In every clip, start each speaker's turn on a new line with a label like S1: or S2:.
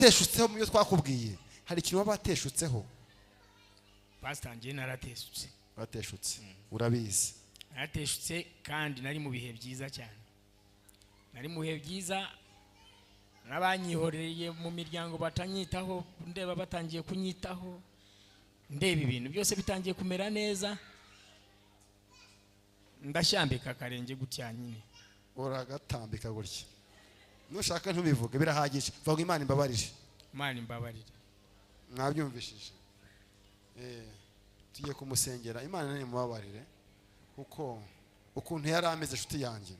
S1: Wateshutseho mu byo twakubwiye? Hari ikintu waba wateshutseho?
S2: Pastor, njye narateshutse.
S1: Wateshutse, urabizi.
S2: Narateshutse kandi nari mu bihe byiza cyane, nari mu bihe byiza, n'abanyihoreye mu miryango batanyitaho, ndeba batangiye kunyitaho, ndeba ibintu byose bitangiye kumera neza, ndashyambika akarenge gutya nyine.
S1: Uragatambika gutya. Nushaka ntubivuge, birahagije. Vuga ngo: "Imana imbabarire."
S2: Imana imbabarire.
S1: Mwabyumvishije? Tugiye kumusengera, Imana nimubabarire, kuko ukuntu yari ameze, inshuti yanjye,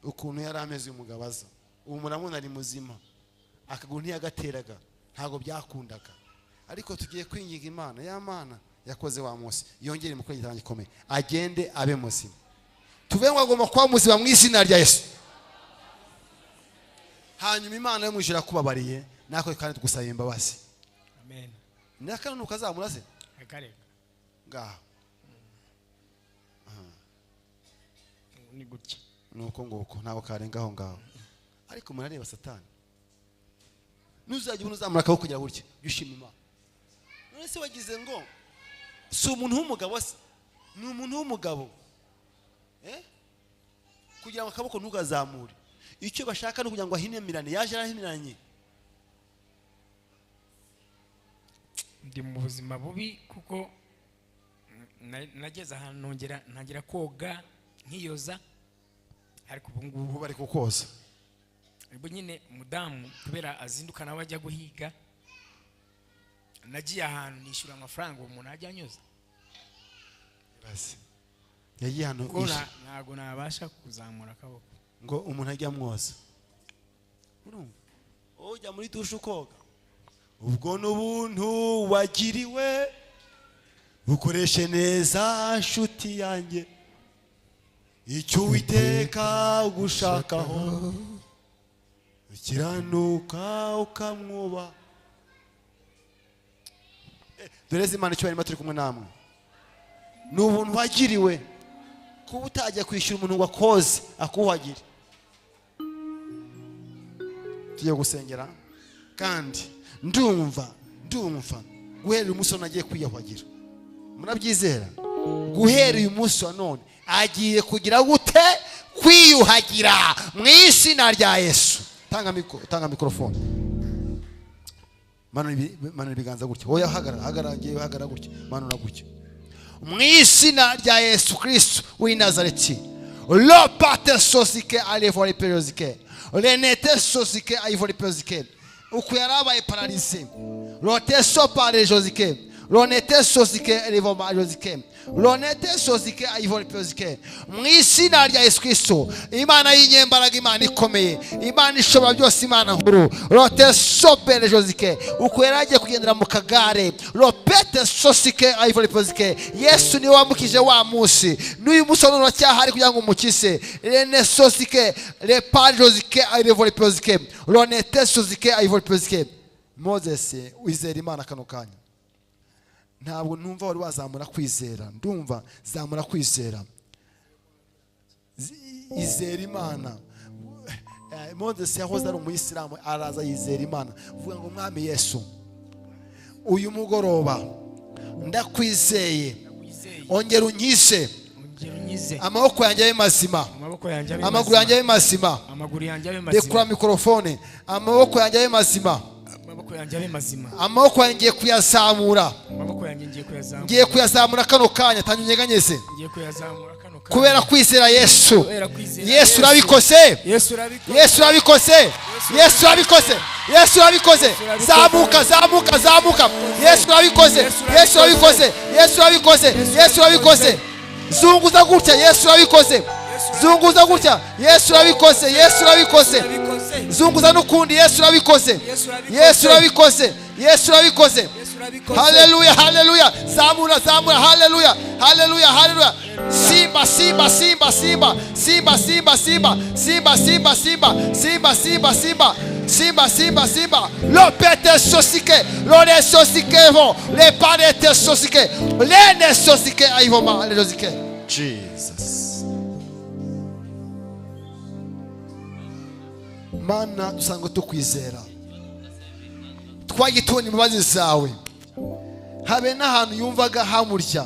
S1: ukuntu yari ameze uyu mugabo aza, ubu murabona ari muzima, akaguru ntiyagateraga, ntabwo byakundaga. Ariko tugiye kwinginga Imana, ya Mana yakoze wa munsi, yongere imukore igitangaza gikomeye, agende abe muzima. Tuvuge ngo agomba kuba muzima mu izina rya Yesu. Hanyuma Imana yo mu ijuru yakubabariye, natwe kandi tugusaba imbabazi.
S2: Amen.
S1: Ni akana ntukazamura se?
S2: Akareka.
S1: Ngaho.
S2: Ni gutya.
S1: Ni uko nguko, ntabwo karenga aho ngaho. Ariko murareba Satani, nuzajya ubona uzamura akaboko kugira gutya, jya ushima Imana. None se wagize ngo si umuntu w'umugabo se? Ni umuntu w'umugabo. Eh? Kugira ngo akaboko ntugazamure, icyo bashaka ni ukugira ngo ahinemirane. Yaje arahimiranye.
S2: Ndi mu buzima bubi kuko nageze ahantu nongera ntangira koga nkiyoza, ariko ubu ngubu
S1: Ubu bari kukoza.
S2: Ubwo nyine umudamu kubera azinduka nawe ajya guhiga, nagiye ahantu nishyura amafaranga uwo muntu ajya anyoza.
S1: Ibaze. Yagiye ahantu
S2: Kuko ntabwo nabasha kuzamura akaboko.
S1: Ngo umuntu ajya amwoza. Urumva ujya muri dushe ukoga, ubwo n'ubuntu wagiriwe, bukoreshe neza, nshuti yanjye. Icyo Uwiteka gushakaho, ukiranuka ukamwubaha. Dore Imana icyubahiro, turi kumwe namwe. Ni ubuntu wagiriwe kuba utajya kwishyura umuntu ngo akoze, akuhagire. Tugiye gusengera kandi ndumva guhera uyu munsi wa none agiye kwiyuhagira. Murabyizera? Guhera uyu munsi wa none agiye kugira gute? Kwiyuhagira mu izina rya Yesu. Tanga micro, tanga mikorofone. Manura ibiganza gutya. Wowe hagarara, hagarara, ngewe hagarara gutya, manura gutya. Mu izina rya Yesu Kristo w'i Nazareti, lopate sosike alevore perozike renete sosike ayivore perozike. Uku yari abaye paralysé, rote sopare josike ronete sosike elevoma josike ronete sosike ayivore perozike. Mu izina rya Yesu Kristo, Imana y'inyembaraga, Imana ikomeye, Imana ishobora byose, Imana nkuru, rote sopere josike. Uku yari agiye kugendera mu kagare, ropete sosike ayivore perozike. Yesu niwe wamukije wa munsi, n'uyu munsi wa none uracyahari kugira ngo umukize. Rene sosike repare josike ayivore perozike ronete sosike ayivore perozike. Moses, wizera Imana kano kanya? Ntabwo numva wari wazamura kwizera. Ndumva zamura kwizera. Izera Imana. Moses yahoze ari umuyisilamu, araza yizera Imana. Vuga ngo: "Mwami Yesu, uyu mugoroba ndakwizeye."
S2: Ndakwizeye.
S1: Ongera unkize.
S2: Ongera unkize.
S1: Amaboko yanjye abe mazima.
S2: Amaboko yanjye abe
S1: Amaguru
S2: mazima.
S1: yanjye abe mazima.
S2: Amaguru yanjye abe
S1: Rekura
S2: mazima.
S1: mikorofone. Amaboko yanjye abe mazima.
S2: Amaboko yanjye abe mazima.
S1: Amaboko yanjye ngiye kuyazamura.
S2: Amaboko yanjye ngiye kuyazamura.
S1: Ngiye kuyazamura kano kanya, tange unyeganyeze.
S2: Ngiye kuyazamura kano kanya.
S1: Kubera kwizera Yesu.
S2: Kubera kwizera.
S1: Yesu urabikoze.
S2: Yesu urabikoze.
S1: Yesu urabikoze, Yesu urabikoze, Yesu urabikoze. Zamuka, zamuka, zamuka. Yesu urabikoze, Yesu urabikoze, Yesu urabikoze, Yesu urabikoze. Zunguza gutya. Yesu urabikoze. Zunguza gutya. Yesu urabikoze, Yesu urabikoze.
S2: Urabikoze.
S1: Zunguza n'ukundi. Yesu urabikoze.
S2: Yesu urabikoze.
S1: Yesu urabikoze, Yesu urabikoze.
S2: Yesu urabikoze.
S1: Haleluya, haleluya! Zamura, zamura! Haleluya, haleluya, haleluya! Simba, simba, simba, simba, simba, simba, simba, simba, simba, simba, simba, simba, simba, simba, simba, simba! Lopete sosike lore sosike vo leparete sosike lene sosike aivoma lezosike. Jesus. Mana, dusanga tukwizera. Twagiye tubona imbabazi zawe, habe n'ahantu yumvaga hamurya.